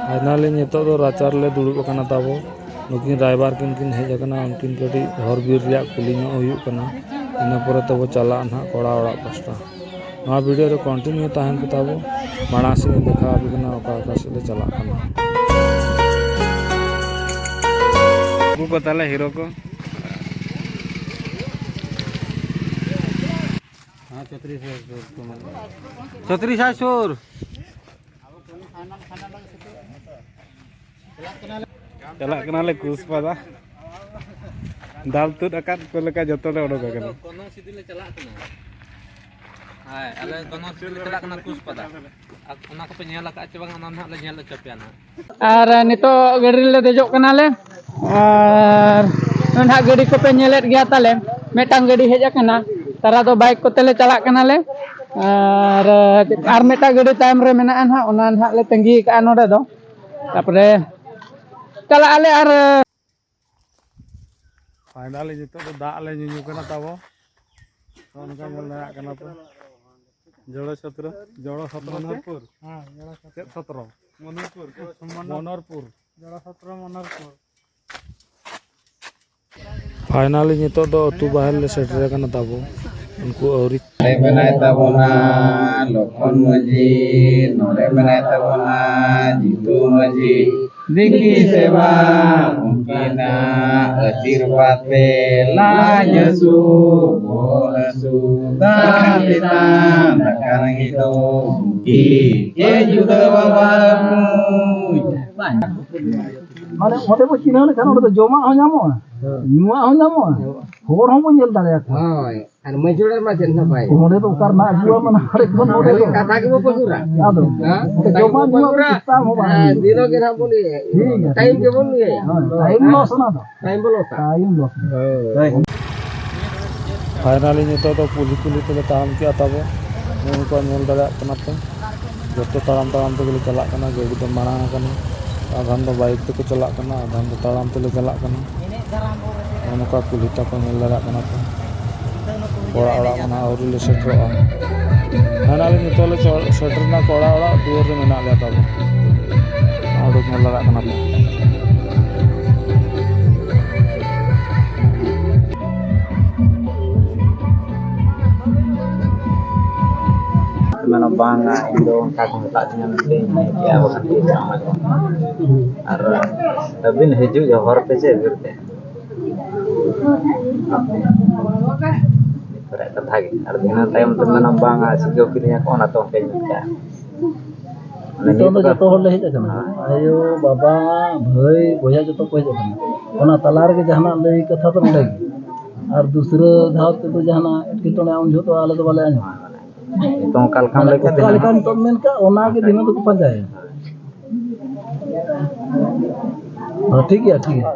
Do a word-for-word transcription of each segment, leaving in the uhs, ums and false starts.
Finally ᱱᱤᱛᱚᱜ ᱫᱚ ᱨᱟᱪᱟ ᱨᱮᱞᱮ ᱫᱩᱲᱩᱵ ᱟᱠᱟᱱᱟ ᱛᱟᱵᱚ᱾ ᱱᱩᱠᱤᱱ ᱨᱟᱭᱵᱟᱨ ᱠᱤᱱ ᱠᱤᱱ ᱦᱮᱡ ᱟᱠᱟᱱᱟ, ᱩᱱᱠᱤᱱ ᱠᱟᱹᱴᱤᱡ ᱦᱚᱨ ᱵᱤᱨ ᱨᱮᱭᱟᱜ ᱠᱩᱞᱤ ᱧᱚᱜ ᱦᱩᱭᱩᱜ ᱠᱟᱱᱟ᱾ ᱤᱱᱟᱹ ᱯᱚᱨᱮ ᱛᱮᱵᱚ ᱪᱟᱞᱟᱜᱼᱟ ᱱᱟᱦᱟᱜ ᱠᱚᱲᱟ ᱚᱲᱟᱜ ᱯᱟᱥᱴᱟ᱾ ᱱᱚᱣᱟ ᱵᱷᱤᱰᱤᱭᱳ ᱨᱮ ᱠᱚᱱᱴᱤᱱᱤᱭᱩ ᱛᱟᱦᱮᱱ ᱯᱮ ᱛᱟᱵᱚ᱾ ᱢᱟᱲᱟᱝ ᱥᱮᱫ ᱤᱧ ᱫᱮᱠᱷᱟᱣ ᱟᱯᱮ ᱠᱟᱱᱟ ᱚᱠᱟ ᱚᱠᱟ ᱥᱮᱫ ᱞᱮ ᱪᱟᱞᱟᱜ ᱠᱟᱱᱟ᱾ ᱩᱱᱠᱩ ᱠᱚ ᱛᱟᱦᱞᱮ ᱦᱤᱨᱳ ᱠᱚ᱾ ᱦᱮᱸ, ᱪᱷᱚᱛᱨᱤᱥ ᱦᱟᱭ ᱥᱩᱨ᱾ ᱪᱷᱚᱛᱨᱤᱥ ᱦᱟᱭ ᱥᱩᱨ᱾ ᱪᱟᱞᱟᱜ ᱠᱟᱱᱟᱞᱮ ᱠᱩᱥᱯᱟᱫᱟ᱾ ᱫᱟᱞ ᱛᱩᱫ ᱟᱠᱟᱫ ᱠᱚ ᱞᱮᱠᱟ ᱡᱚᱛᱚ ᱞᱮ ᱚᱰᱚᱠ ᱟᱠᱟᱱᱟ᱾ ᱠᱚᱱᱚ ᱥᱤᱫᱤ ᱞᱮ ᱪᱟᱞᱟᱜ ᱠᱟᱱᱟ᱾ ᱦᱳᱭ, ᱟᱞᱮ ᱠᱚᱱᱚ ᱥᱤᱫᱤ ᱞᱮ ᱪᱟᱞᱟᱜ ᱠᱟᱱᱟ ᱠᱩᱥᱯᱟᱫᱟ᱾ ᱟᱨ ᱚᱱᱟ ᱠᱚᱯᱮ ᱧᱮᱞ ᱟᱠᱟᱫ ᱪᱮ ᱵᱟᱝ, ᱚᱱᱟ ᱱᱟᱦᱟᱜ ᱞᱮ ᱧᱮᱞ ᱦᱚᱪᱚ ᱯᱮᱭᱟ ᱱᱟᱦᱟᱜ᱾ ᱟᱨ ᱱᱤᱛᱚᱜ ᱜᱟᱹᱰᱤ ᱨᱮᱞᱮ ᱫᱮᱡᱚᱜ ᱠᱟᱱᱟᱞᱮ᱾ ᱟᱨ ᱱᱚᱰᱮ ᱜᱟᱹᱰᱤ ᱠᱚᱯᱮ ᱧᱮᱞᱮᱫ ᱜᱮᱭᱟ ᱛᱟᱞᱮ, ᱢᱤᱫᱴᱟᱝ ᱜᱟᱹᱰᱤ ᱦᱮᱡ ᱟᱠᱟᱱᱟ᱾ ᱛᱟᱨᱟ ᱫᱚ ᱵᱟᱭᱤᱠ ᱠᱚᱛᱮ ᱞᱮ ᱪᱟᱞᱟᱜ ᱠᱟᱱᱟᱞᱮ᱾ ᱟᱨ, ᱟᱨ ᱢᱤᱫᱴᱟᱝ ᱜᱟᱹᱰᱤ ᱛᱟᱭᱚᱢ ᱨᱮ ᱢᱮᱱᱟᱜᱼᱟ ᱱᱟᱦᱟᱜ, ᱚᱱᱟ ᱱᱟᱦᱟᱜ ᱞᱮ ᱛᱟᱺᱜᱤ ᱠᱟᱜᱼᱟ ᱱᱚᱰᱮ ᱫᱚ᱾ ᱛᱟᱯᱚᱨᱮ ᱪᱟᱞᱟᱜ ᱟᱞᱮ ᱟᱨ ᱯᱷᱟᱭᱱᱟᱞᱤ ᱱᱤᱛᱚᱜ ᱫᱚ ᱫᱟᱜ ᱞᱮ ᱧᱩᱧᱩ ᱠᱟᱱᱟ ᱛᱟᱵᱚ᱾ ᱱᱚᱜᱼᱚ ᱱᱚᱝᱠᱟ ᱧᱮᱞ ᱫᱟᱲᱮᱭᱟᱜ ᱠᱟᱱᱟ ᱯᱮ᱾ ᱡᱚᱲᱚ ᱥᱚᱛᱨᱚ, ᱡᱚᱲᱚ ᱥᱚᱛᱨᱚ ᱥᱮ? ᱢᱚᱱᱳᱦᱚᱨᱯᱩᱨ᱾ ᱦᱮᱸ, ᱡᱚᱲᱚ ᱥᱚᱛᱨᱚ᱾ ᱪᱮᱫ ᱥᱚᱛᱨᱚ? ᱢᱚᱱᱳᱦᱚᱨᱯᱩᱨ᱾ ᱢᱚᱱᱳᱦᱚᱨᱯᱩᱨ᱾ ᱡᱚᱲᱚ ᱥᱚᱛᱨᱚ ᱢᱚᱱᱳᱦᱚᱨᱯᱩᱨ᱾ ᱯᱷᱟᱭᱱᱟᱞᱤ ᱱᱤᱛᱚᱜ ᱫᱚ ᱟᱹᱛᱩ ᱵᱟᱦᱮᱨ ᱞᱮ ᱥᱮᱴᱮᱨ ᱟᱠᱟᱱᱟ ᱛᱟᱵᱚ᱾ ᱩᱱᱠᱩ ᱟᱹᱣᱨᱤ ᱱᱚᱰᱮ ᱢᱮᱱᱟᱭ ᱛᱟᱵᱚᱱᱟ ᱞᱚᱠᱷᱚᱱ ᱢᱟᱹᱡᱷᱤ, ᱱᱚᱰᱮ ᱢᱮᱱᱟᱭ ᱛᱟᱵᱚᱱᱟ ᱡᱤᱛᱩ ᱢᱟᱹᱡᱷᱤ᱾ ᱫᱤᱠᱤ ᱥᱮᱵᱟ ᱩᱱᱠᱤᱱᱟᱜ ᱟᱥᱤᱨᱵᱟᱫᱽ ᱛᱮ ᱞᱟᱡ ᱦᱟᱹᱥᱩ, ᱵᱚᱦᱚᱜ ᱦᱟᱹᱥᱩ, ᱫᱟᱜ ᱛᱮᱛᱟᱝ, ᱫᱟᱠᱟ ᱨᱮᱸᱜᱮᱡ ᱫᱚ ᱵᱩᱜᱤ ᱜᱮ ᱡᱩᱫᱟᱹ ᱵᱟᱵᱟ ᱢᱩᱸᱡ᱾ ᱢᱟᱱᱮ ᱚᱸᱰᱮ ᱵᱚ ᱪᱤᱱᱦᱟᱹᱣ ᱞᱮᱠᱷᱟᱱ ᱚᱸᱰᱮ ᱫᱚ ᱡᱚᱢᱟᱜ ᱦᱚᱸ ᱧᱟᱢᱚᱜᱼᱟ, ᱧᱩᱣᱟᱜ ᱦᱚᱸ ᱧᱟᱢᱚᱜᱼᱟ, ᱦᱚᱲ ᱦᱚᱸᱵᱚ ᱧᱮᱞ ᱫᱟᱲᱮᱭᱟᱠᱚᱣᱟ᱾ ᱦᱳᱭ, ᱟᱨ ᱢᱟᱹᱡᱷᱤ ᱚᱲᱟᱜ ᱨᱮᱢᱟ ᱪᱮᱫ ᱦᱚᱸ ᱵᱟᱭ ᱚᱸᱰᱮ ᱫᱚ ᱚᱠᱟ ᱨᱮᱱᱟᱜ ᱟᱹᱜᱩᱣᱟ ᱢᱟᱱᱮ ᱦᱟᱲᱮ ᱠᱷᱚᱱ ᱱᱚᱰᱮ ᱫᱚ᱾ ᱠᱟᱛᱷᱟ ᱜᱮᱵᱚ ᱯᱟᱹᱜᱩᱨᱟ᱾ ᱟᱫᱚ ᱦᱮᱸ? ᱚᱸᱰᱮ ᱠᱟᱛᱷᱟ ᱡᱚᱢᱟᱜ ᱜᱮᱵᱚ ᱧᱩᱣᱟᱜ ᱯᱟᱹᱜᱩᱨᱟ᱾ ᱵᱮᱵᱚᱥᱛᱷᱟ ᱦᱚᱸ ᱵᱟᱝ ᱦᱮᱸ, ᱦᱩᱭᱩᱜᱼᱟ᱾ ᱫᱤᱱᱚᱜ ᱜᱮ ᱱᱟᱦᱟᱜ ᱵᱚᱱ ᱤᱭᱟᱹᱭᱟ᱾ ᱴᱷᱤᱠ ᱜᱮᱭᱟ, ᱴᱟᱭᱤᱢ ᱴᱷᱤᱠ ᱜᱮᱵᱚᱱ ᱜᱮᱭᱟ᱾ ᱤᱭᱟᱹᱭᱟ᱾ ᱦᱳᱭ, ᱴᱟᱭᱤᱢ ᱞᱚᱥ ᱚᱱᱟ ᱫᱚ᱾ ᱴᱟᱭᱤᱢ ᱵᱚᱞᱚ ᱠᱟᱜ᱾ Time loss. ᱦᱳᱭ᱾ ᱯᱷᱟᱭᱱᱟᱞᱤ ᱱᱤᱛᱚᱜ ᱫᱚ ᱠᱩᱞᱦᱤ ᱠᱩᱞᱦᱤ ᱛᱮᱞᱮ ᱛᱟᱲᱟᱢ ᱠᱮᱜᱼᱟ ᱛᱟᱵᱚ᱾ ᱱᱚᱜᱼᱚ ᱱᱚᱝᱠᱟ ᱧᱮᱞ ᱫᱟᱲᱮᱭᱟᱜ ᱠᱟᱱᱟ ᱯᱮ᱾ ᱡᱚᱛᱚ ᱛᱟᱲᱟᱢ ᱛᱟᱲᱟᱢ ᱛᱮᱜᱮ ᱞᱮ ᱪᱟᱞᱟᱜ ᱠᱟᱱᱟ, ᱜᱟᱹᱰᱤ ᱫᱚ ᱢᱟᱲᱟᱝ ᱟᱠᱟᱱᱟ᱾ ᱟᱫᱷᱟᱱ ᱫᱚ ᱵᱟᱭᱤᱠ ᱛᱮᱠᱚ ᱪᱟᱞᱟᱜ ᱠᱟᱱᱟ, ᱟᱫᱷᱟᱱ ᱫᱚ ᱛᱟᱲᱟᱢ ᱛᱮᱞᱮ ᱪᱟᱞᱟᱜ ᱠᱟᱱᱟ᱾ ᱱᱚᱜᱼᱚ ᱱᱚᱝᱠᱟ ᱠᱩᱞᱦᱤ ᱛᱟᱠᱚ ᱧᱮᱞ ᱫᱟᱲᱮᱭᱟᱜ ᱠᱟᱱᱟ ᱯᱮ᱾ ᱠᱚᱲᱟ ᱚᱲᱟᱜ ᱢᱟ ᱱᱟᱦᱟᱜ ᱟᱹᱣᱨᱤ ᱞᱮ ᱥᱮᱴᱮᱨᱚᱜᱼᱟ᱾ ᱦᱮᱸ, ᱱᱚᱜᱼᱚᱭ ᱱᱤᱛᱚᱜ ᱞᱮ ᱪᱚ-, ᱥᱮᱴᱮᱨ ᱮᱱᱟ ᱠᱚᱲᱟ ᱚᱲᱟᱜ ᱫᱩᱣᱟᱹᱨ ᱨᱮ ᱢᱮᱱᱟᱜ ᱞᱮᱭᱟ ᱛᱟᱵᱚ᱾ ᱱᱚᱜᱼᱚ ᱧᱮᱞ ᱫᱟᱲᱮᱭᱟᱜ ᱠᱟᱱᱟ ᱯᱮ᱾ ᱢᱮᱱᱟ ᱵᱟᱝᱟ, ᱤᱧ ᱫᱚ ᱚᱱᱠᱟ ᱠᱚ ᱢᱮᱛᱟᱫᱤᱧᱟ ᱢᱮᱱᱛᱮ ᱤᱧ ᱦᱮᱡ ᱠᱮᱜᱼᱟ, ᱵᱟᱠᱷᱟᱱ ᱪᱮᱫ ᱦᱚᱸ ᱵᱟᱝ᱾ ᱟᱨ ᱟᱹᱵᱤᱱ ᱦᱤᱡᱩᱜ ᱦᱚᱨ ᱛᱮ ᱪᱮᱫ ᱵᱤᱨ ᱛᱮ? ᱠᱚᱨᱮ ᱠᱟᱛᱷᱟ ᱜᱮ᱾ ᱟᱨ ᱤᱱᱟᱹ ᱛᱟᱭᱚᱢ ᱛᱮ ᱢᱮᱱᱟᱢ ᱵᱟᱝᱟ, ᱥᱤᱠᱟᱹᱣ ᱠᱤᱫᱤᱧᱟ ᱠᱚ, ᱚᱱᱟᱛᱮ ᱚᱱᱠᱟᱧ ᱢᱮᱱ ᱠᱮᱜᱼᱟ᱾ ᱱᱤᱛᱚᱜ ᱫᱚ ᱡᱚᱛᱚ ᱦᱚᱲ ᱞᱮ ᱦᱮᱡ ᱟᱠᱟᱱᱟ᱾ ᱟᱭᱳ, ᱵᱟᱵᱟ, ᱵᱷᱟᱹᱭ, ᱵᱚᱭᱦᱟ ᱡᱚᱛᱚ ᱠᱚ ᱦᱮᱡ ᱟᱠᱟᱱᱟ᱾ ᱚᱱᱟ ᱛᱟᱞᱟ ᱨᱮᱜᱮ ᱡᱟᱦᱟᱱᱟᱜ ᱞᱟᱹᱭ ᱠᱟᱛᱷᱟ ᱫᱚ ᱱᱚᱰᱮ ᱜᱮ᱾ ᱟᱨ ᱫᱩᱥᱨᱟᱹ ᱫᱷᱟᱣ ᱛᱮᱫᱚ ᱡᱟᱦᱟᱱᱟᱜ ᱮᱴᱠᱮᱴᱚᱬᱮ ᱩᱱ ᱡᱚᱦᱚᱜ ᱫᱚ ᱟᱞᱮ ᱫᱚ ᱵᱟᱞᱮ ᱟᱸᱡᱚᱢᱟ᱾ ᱱᱤᱛᱚᱝ ᱚᱠᱟ ᱞᱮᱠᱟᱢ ᱢᱟᱱᱮ ᱞᱟᱹᱭ ᱠᱮᱫ ᱚᱠᱟ ᱞᱮᱠᱟ ᱱᱤᱛᱚᱜ ᱢᱮᱱ ᱠᱟᱜ, ᱚᱱᱟ ᱜᱮ ᱫᱷᱤᱱᱟᱹᱱ ᱫᱚᱠᱚ ᱯᱟᱸᱡᱟᱭᱟ᱾ ᱦᱚᱸ, ᱴᱷᱤᱠ ᱜᱮᱭᱟ, ᱴᱷᱤᱠ ᱜᱮᱭᱟ᱾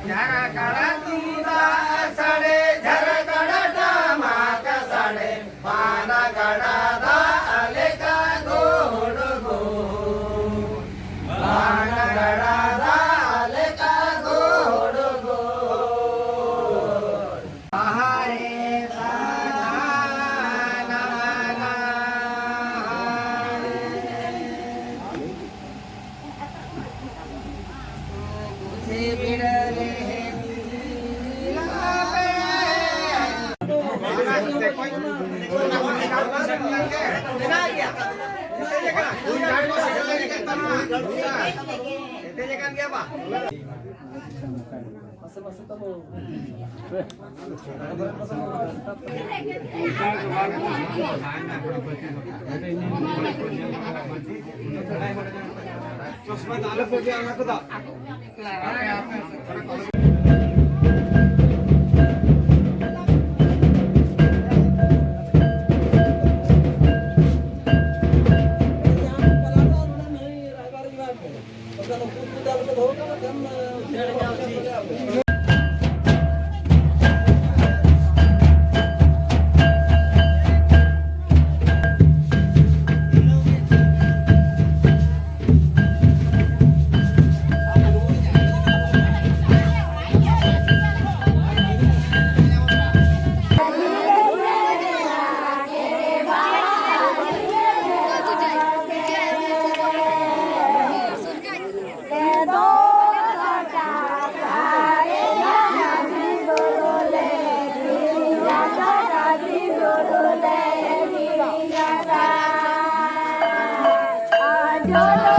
ᱡᱷᱟᱨᱠᱟᱲᱟ ᱛᱩᱢᱫᱟᱜ ᱥᱟᱰᱮ, ᱡᱷᱟᱨᱠᱟᱲᱟ ᱴᱟᱢᱟᱠ ᱥᱟᱰᱮ, ᱵᱟᱱ ᱜᱟᱰᱟ ᱫᱟᱜ ᱞᱮᱠᱟ ᱜᱚᱲ ᱜᱚᱲ, ᱵᱟᱱ ᱜᱟᱰᱟ ᱫᱟᱜ ᱞᱮᱠᱟ ᱜᱚᱲ ᱜᱚᱲ᱾ Hello.